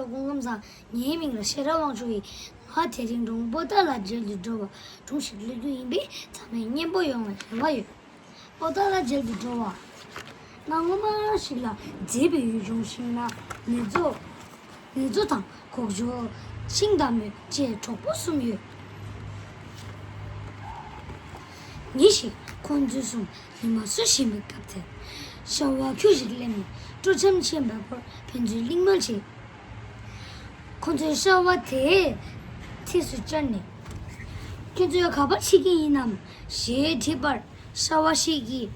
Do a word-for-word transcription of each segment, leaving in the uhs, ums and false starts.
སྐུ་ཁམས་བཟང་། ངའི་མིང་ལ་ཤེས་རབ་དབང་ཕྱུག་ཡིན། ང་དེ་རིང་སྒྲུང་པོ་ཏཱ་ལ་མཇལ་དུ་འགྲོ་བ་སྒྲུང་ཞིག་གླེང་རྒྱུ་ཡིན་པས། ཚང་མས་སྙན་པོ་ཡོང་བའི་རེ་བ་ཡོད། པོ་ཏཱ་ལ་མཇལ་དུ་འགྲོ་བ། གནའ་སྔ་མོ་ཞིག་ལ་མཛེས་པའི་ཡུལ་ལྗོངས་ཤིག་ན་ནེ་ཙོ། ནེ་ཙོ་དང་ཁོག་ཅོ། ཤིང་རྟ་མོ་བཅས་གྲོགས་པོ་གསུམ་ཡོད། ཉིན་ཞིག་ཁོང་ཚོ་གསུམ་ཉི་མ་བསུ་བཞིན་པའི་སྐབས་དེར། ཤྭ་བ་ཁྱུ་ཞིག་སླེབས་ནས་སྤྲོ་འཆམ་ཆེན་པོའི་སྐོར་ཕན་ཚུན་གླེང་མོལ་བྱས། ཁོང་ཚོས་ཤྭ་བ་དེའི་འཁྲིས་སུ་བཅར་ནས། ཁྱོད་ཚོས་ག་པར་ཕྱིན་གྱི་ཡིན་ནམ་ཞེས་དྲིས་པར། ཤྭ་བ་ཞིག་གིས།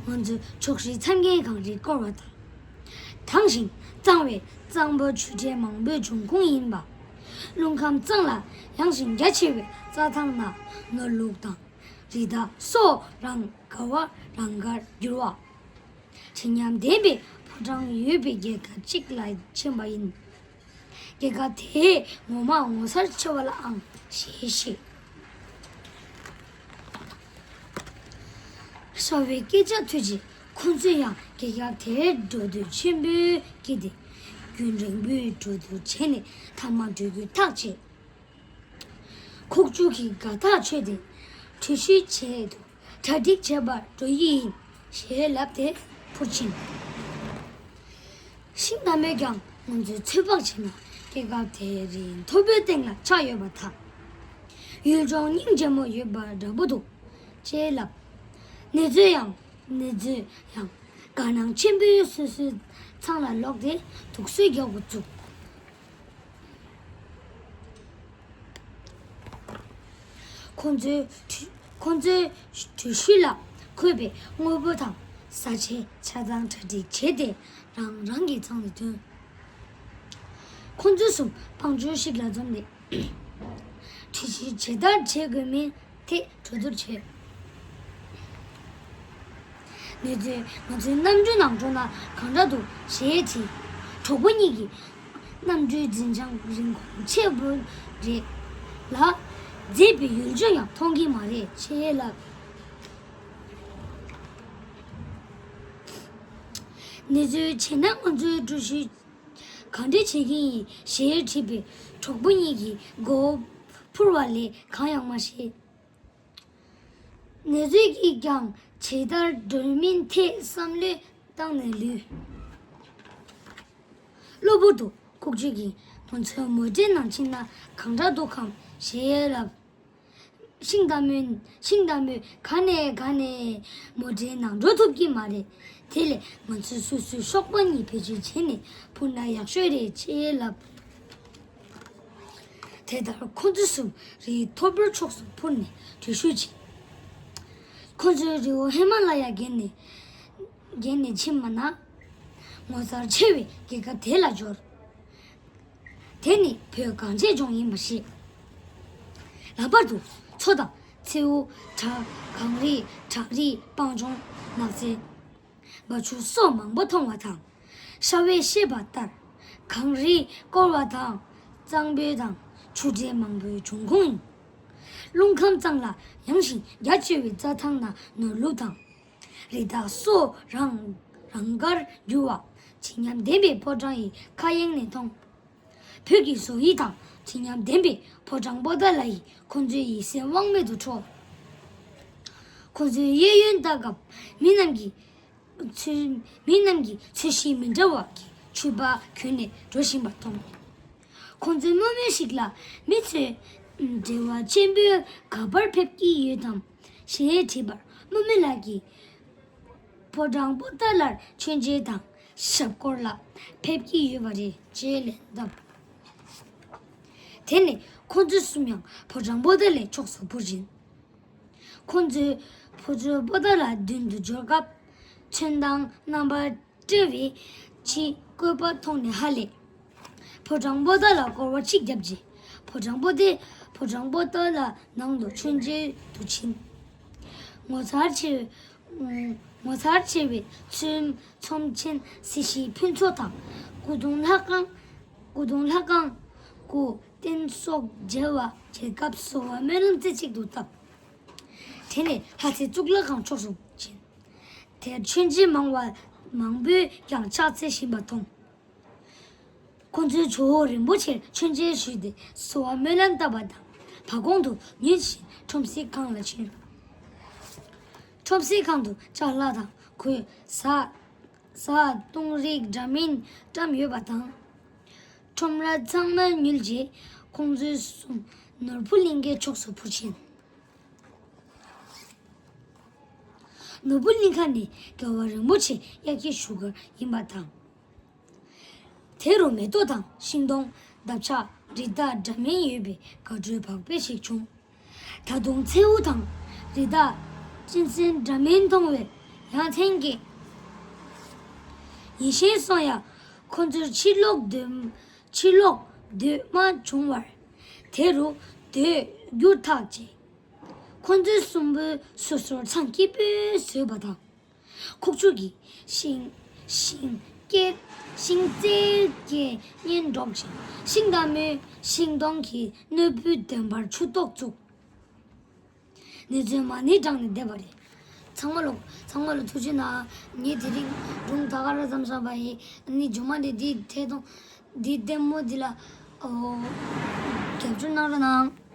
ང་ཚོས་ཕྱོགས་བཞི་མཚམས་བརྒྱད་གངས་རིས་བསྐོར་བ་དང་། དྭངས་ཤིང་གཙང་བའི་གཙང་པོ་ཆུ་ཕྲན་མང་པོའི་འབྱུང་ཁུངས་ཡིན་པ། རླུང་ཁམས་གཙང་ལ་ཡངས་ཤིང་རྒྱ་ཆེ་བའི་རྩྭ་ཐང་ན་ནོར་ལུག་དང་། རི་དྭགས་སོགས་རང་ག་བ་རང་དགར་རྒྱུ་བ། བྱེད་ཉམས་ལྡན་པའི་ཕོ་བྲང་ཡོད་པའི་རྒྱལ་ཁབ་ཅིག་ལ་ཕྱིན་པ་ཡིན། རྒྱལ་ཁབ་དེ་ངོ་མ་ངོ་མཚར་ཆེ་བ་ལ་ཨང་ཞེས་བཤད། ཤྭ་བའི་སྐད་ཆ་ཐོས་རྗེས་ཁོ་ཚོས་ཡང་རྒྱལ་ཁབ་དེར་འགྲོ་འདོད་ཆེན་པོས་སྐྱེས་ཏེ། རྒྱུན་རིང་པོའི་འགྲོ་འདུག་བྱས་ནས་མཐའ་མ་འགྲོ་རྒྱུ་ཐག་བཅད། ཁོག་ཅོ་གིས་དགའ་ཐག་ཆོད་དེ། གྲོས་ཞིབ་ཆེད་དུ་གྲ་སྒྲིག་བྱེད་པར་འགྲོ་ཡི་ཡིན་ཞེས་ལབ་སྟེ་འཕུར་ཕྱིན། ཤིང་རྟ་མོས་ཀྱང་ང་ཚོས་ཚོད་དཔག་བྱས་ན་རྒྱལ་ཁབ་དེ་རི་མཐོ་པོའི་སྟེང་ལ་ཆགས་ཡོད་པ་དང་། ཡུལ་ལྗོངས་སྙིང་རྗེ་མོ་ཡོད་པ་འདྲ་པོ་འདུག་ཅེས་ལབ། ནེ་ཙོས་ཡང་། ནེ་ཙོས་ཡང་དགའ་སྣང་ཆེན་པོས་སོ་སོའི་ཚང་ལ་ལོག་སྟེ་དུག་སེལ་རྒྱག་འགོ་བཙུགས། ཁོང་ཚོའི་གྲོས། ཁོང་ཚོའི་གྲོས་གཞི་ལ་འཁོད་པའི་དངོས་པོ་དང་བཟའ་བཅའི་ཆ་ཚང་གྲ་སྒྲིག་བྱས་ཏེ་རང་རང་གི་ཚང་དུ་ཐོན། ཁོང་ཚོ་གསུམ་བང་མཛོད་ཞིག་ལ་འཛོམས་ཏེ། གྲོས་གཞི་ཇི་ལྟར་བྱེད་དགོས་མིན་ཐད་གྲོས་བསྡུར་བྱས། ནེ་ཙོས་ང་ཚོའི་གནམ་གྲུའི་ནང་འགྲོ་ན་གང་འདྲ་འདུག་ཞེས་དྲིས། གྲོགས་པོ་གཉིས་ཀྱིས། གནམ་གྲུའི་འཛིན་བྱང་རིན་གོང་ཆེ་བོ་རེད་ལ། མཛེས་པའི་ཡུལ་ལྗོངས་ཡང་མཐོང་གི་མ་རེད་ཅེས་ལབ། ནེ་ཙོས་བྱས་ན་ང་ཚོའི་གྲོས་གཞི་གང་འདྲ་བྱེད་ཀྱི་ཡིན་ཞེས་དྲིས་པས། གྲོགས་པོ་གཉིས་ཀྱིས་མགོ་བོ་འཕུར་བ་ལས་གང་ཡང་མ་བཤད། ནེ་ཙོས་ཀྱིས་ཀྱང་ཇི་ལྟར་འགྲོ་མིན་ཐད་བསམ་བློ་བཏང་ནས་ལུས། གློ་བུར་དུ་ཁོག་ཅོ་གིས་ང་ཚོའི་མོ་ཊའི་ནང་ཕྱིན་ན་གང་འདྲ་འདུག་གམ་ཞེས་ལབ། ཤིང་རྟ་མོས། ཤིང་རྟ་མོས་ག་ནས་ག་ནས་མོ་ཊའི་ནང་འགྲོ་ཐུབ་ཀྱི་མ་རེད། དེ་ལས་ང་ཚོས་སོ་སོའི་གཤོག་པ་གཉིས་བེད་སྤྱོད་བྱས་ནས་འཕུར་ན་ཡག་ཤོས་རེད་ཅེས་ལབ། དེ་ལྟར་ཁོ་ཚོ་གསུམ་རི་མཐོ་པོའི་ཕྱོགས་སུ་འཕུར་ནས་གྲོས་ཞུ་བྱས། ཁོ་ཚོས་རི་བོ་ཧི་མ་ལ་ཡ་བརྒལ་ནས། བརྒལ་ནས་ཕྱིན་པ་ན། ངོ་མཚར་ཆེ་བའི་རྒྱལ་ཁབ་དེ་ལ་འབྱོར། དེ་ནི་བོད་གངས་ཅན་ལྗོངས་ཡིན་པ་ཤེས། ལྷག་པར་དུ་མཚོ་དང་མཚེའུ། བྲག་གངས་རི། བྲག་རི། སྤང་ལྗོངས། ནགས་ཚལ། སྦ་ཆུ་སོགས་མང་པོ་མཐོང་བ་དང་། ཤྭ་བས་བཤད་པ་ལྟར། གངས་རིས་བསྐོར་བ་དང་། གཙང་པོ་དང་ཆུ་ཕྲན་མང་པོའི་འབྱུང་ཁུངས་ཡིན། རླུང་ཁམས་གཙང་ལ་ཡངས་ཤིང་རྒྱ་ཆེ་བའི་རྩྭ་ཐང་ན་ནོར་ལུག་དང་། རི་དྭགས་སོགས་རང་རང་དགར་རྒྱུ་བ། བྱེད་ཉམས་ལྡན་པའི་ཕོ་བྲང་ཡི་མཁའ་དབྱིངས་ནས་མཐོང་། བོད་ཀྱི་བཟོ་དབྱིབས་དང་བྱེད་ཉམས་ལྡན་པའི་ཕོ་བྲང་པོ་ཏཱ་ལ་ཡིས་ཁོང་ཚོའི་ཡིད་སེམས་དབང་མེད་དུ་འཕྲོག། ཁོང་ཚོའི་གཡས་གཡོན་ལྟ་སྐབས་མི་རྣམས་ཀྱིས་ཚོས། མི་རྣམས་ཀྱིས་ཚོས་གཞི་མི་འདྲ་བ་གི་མཆོད་པ་གྱོན་ནས་འགྲོ་བཞིན་པ་མཐོང་། ཁོང་ཚོས་རྨོ་མོ་ཞིག་ལ་མི་ཚོས་བྲེལ་བ་ཆེན་པོས་ག་པར་ཕེབས་ཀྱི་ཡོད་དམ་ཞེས་དྲིས་པར། རྨོ་མོ་ལགས་ཀྱིས། ཕོ་བྲང་པོ་ཏཱ་ལར་མཆོད་མཇལ་དང་ཞབས་སྐོར་ལ་ཕེབས་ཀྱི་ཡོད་པ་རེད་ཅེས་ལན་བཏབ། དེ་ནས་ཁོ་ཚོ་གསུམ་ཡང་ཕོ་བྲང་པོ་ཏཱ་ལའི་ཕྱོགས་སུ་འཕུར་ཞིང་། ཁོ་ཚོས་ཕོ་བྲང་པོ་ཏཱ་ལ་མདུན་དུ་འབྱོར་སྐབས། ཚོན་མདངས་རྣམ་པར་སྤྲས་པའི་ཕྱིའི་བཀོད་པ་མཐོང་ནས་ཧ་ལས། ཕོ་བྲང་པོ་ཏཱ་ལ་སྐོར་བ་གཅིག་བརྒྱབ་རྗེས། ཕོ་བྲང་པོ་ཏཱ། ཕོ་བྲང་པོ་ཏཱ་ལ་ནང་དུ་མཆོད་མཇལ་དུ་ཕྱིན། ངོ་མཚར་ཆེ། ངོ་མཚར་ཆེ་བའི་ཚོམས། ཚོམས་ཆེན་གཟི་བརྗིད་ཕུན་ཚོགས་དང་། སྐུ་གདུང་ལྷ་ཁང་། སྐུ་གདུང་ལྷ་ཁང་། སྐུ་རྟེན་སོགས་མཇལ་བ། མཇལ་སྐབས་གསོལ་བ་སྨོན་ལམ་རྩེ་གཅིག་ཏུ་བཏབ། དེ་ནས་ལྷ་སའི་གཙུག་ལག་ཁང་ཕྱོགས་སུ་ཕྱིན། དེར་མཆོད་མཇལ་མང་བ། མང་པོས་ཀྱང་ཕྱག་འཚལ་བཞིན་པ་མཐོང་། ཁོང་ཚོས་ཇོ་བོ་རིན་པོ་ཆེར་མཆོད་མཇལ་ཞུས་ཏེ་གསོལ་བ་སྨོན་ལམ་བཏབ་པ་དང་། བ་གོང་དུ་ཉུལ་ཞིང་ཁྲོམ་གཟིགས་ཁང་ལ་ཕྱིན། ཁྲོམ་གཟིགས་ཁང་དུ་ཅ་ལག་དང་གོས་ཟ། ཟ་བཏུང་རིགས་འདྲ་མིན་བཀྲམ་ཡོད་པ་དང་། ཁྲོམ་ར་ཚང་མ་ཉུལ་རྗེས་ཁོང་ཚོ་གསུམ་ནོར་བུ་གླིང་ཁའི་ཕྱོགས་སུ་འཕུར་ཕྱིན། ནོར་བུ་གླིང་ཁ་ནི་རྒྱལ་བ་རིན་པོ་ཆེ་དབྱར་སྐྱེས་བཞུགས་སྒར་ཡིན་པ་དང་། དེ་རུ་མེ་ཏོག་དང་ཤིང་སྡོང་། འདབ་ཆགས་རི་དྭགས་འདྲ་མིན་ཡོད་པའི་དགའ་སྤྲོའི་བག་ཕེབས་ཤིག་བྱུང་། ད་དུང་མཚེའུ་དང་རི་དྭགས་གཅན་གཟན་འདྲ་མིན་མཐོང་བའི་ཡ་མཚན་གྱིས་ཡིད་ཆེས་སོང་ཡ། ཁོ་ཚོར་ཕྱིར་ལོག་འདོད། ཕྱིར་ལོག་འདོད་མ་བྱུང་བར། དེ་རུ་སྡོད་རྒྱུར་ཐག་བཅད། ཁོ་ཚོ་གསུམ་པོས་སོ་སོར་ཚང་སྐྱིད་པོས་བཟོས་པ་དང་། ཁུག་ཀྱུ་གིས་ཤིང་། ཤིང་སྐེད། ཤིང་རྩེར་སྐད་སྙན་སྒྲོག་ཅིང་། ཤིང་འདབ་མའི་ཤིང་སྡོང་གི་སྣོད་བུས་ལྡན་པར་ཆུ་ཏོག་བཙུགས། གནས་ཚུལ་མ་ཎི་བགྲངས་ནས་བསྡད་པ་རེད། ཚང་མ་ལོ། ཚང་མ་ལོ་ཐུགས་རྗེ་གནང་། ངས་དེ་རིང་སྒྲུང་ད་ག་རང་ཙམ་བཤད་པ་ཡིན། ཨ་ནི་རྗེས་མ་ནས་འདི་ཐད་གཏོང་། འདི་ལྟད་མོ་འདི་ལ། ཨོ། རྒྱབ་སྐྱོར་གནང་རོགས་གནང་།